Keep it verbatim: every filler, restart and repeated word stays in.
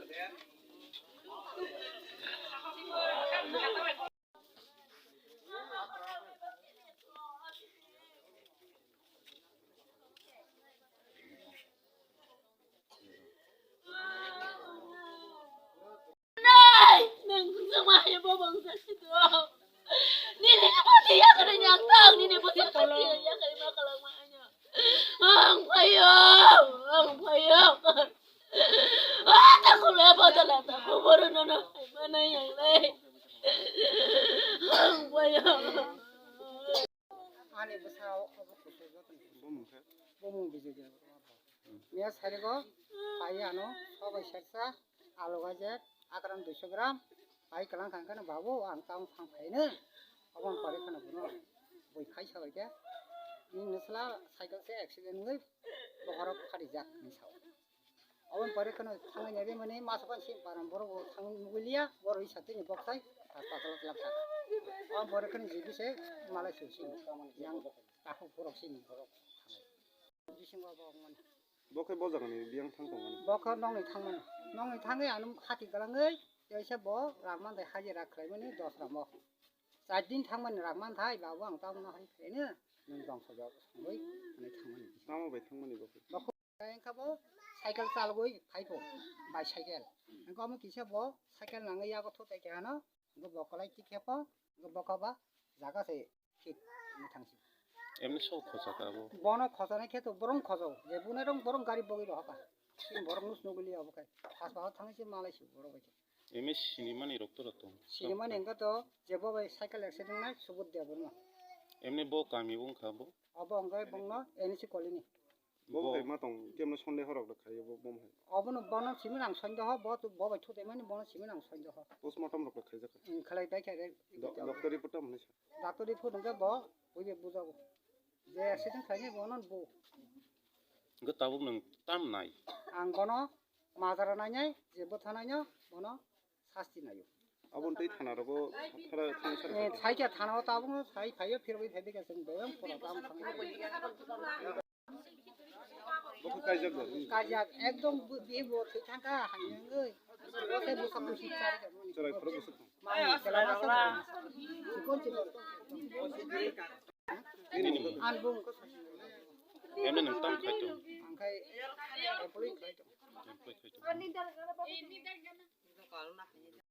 Nai, nang sama ya babang sa situ. Nini ni pati ya kare nyang tang, nini pati ya kare ya kare ma kalang ma anya. Ang payo, ang payo. Ah, tak kula pa ta la ta, boro no no, mana yang lai. Ang payo. Ani bwsa o kho bo kusu joto ni. Bo mung khe? Bo mung Bijay Debbarma bo. Miya sarigo pai ano sobai sersa, alu gajer akram duiso gram, pai kalang kang kano, "Babu, ang tamo phang phaino." Aboni pore kheno bono bui khai sabai khe, "Nini nwsla cycle se accident wngwi bokhorok pharijak," hinwi sao. Aboni pore kheno thangwi naiwi mani masa pan si paran borok bo thangwi nugwi liya, borok isa tini boktai, ta patalo tlak ta. Aboni pore kheno jibi se malai su si yang takhuk borok sini borok. Bisingo bo mani. Bo khe bo jagani biyang thang tongmani. Bo khe nokni thangmani. Nokni thangwi ano hati galangwi, teisa bo rang mantai hajira khlaimani dos ramo. Char din thangmani rang manthai, "Babu, ang tamo no hai phaino, nwng tongsa jok," hwnwi, ani thangmani. Tamo bai thangmani bo khe? Bo khe Tei wngkha bo cycle chalogwi phaikho, bicycle. Wngkha omo kisa bo cycle nangwi yago thutai keha no, wngkha bo kwlai tik khe pho, wngkha bo kha ba jaga se thik wngwi thangsi. Emni sok khosa kha bo? Bono khosa nai khe to borong khosa, je bunai rong borong gari bogwi rohor kha. Chini borok nus nugwi liya obo khai. Has bahar thangwi se malai se borok bai khe. Emni sinimani rok to rok tong. Sinimani wngkha to je bo bai cycle accident nai subut dia borno. Emni bo kami wngkha bo? Obo wngkha bongno N C colony. Bo bo hai ma tong, kemno sondeho rok da khayo bo, bo hai. Obono bono simi nang sondeho, bo tu bo bai thutai mani bono simi nang sondeho. Postmortem rok da khaijak. Ang khalai bai kha. Do-, doctor report tam hinwi sa. Doctor report hwnkhe bo, ui be bujago. Je accident khaini bono bo. Hwnkhe tabuk nwng tam nai? Ang bono majra nainai, je bo thanaino bono sasti naio. Aboni tei thana rogo thara thang sar. Eh, sai khe thana o tabuk no sai phaio, phirogwi phai bikha chwng bebak pura tam thang. Bo khe kaijak da. Kaijak ekdom bi bo thwi thang kha hamyangwi. Bo khe bwsa bwswk chari kha. Chwrai phuru bwswk thang. Mani chwla masa. Chikon chikon. Nini. An bung ko. Emne nwng tam khai tong? Ang khai employee khai tong. Employee khai tong.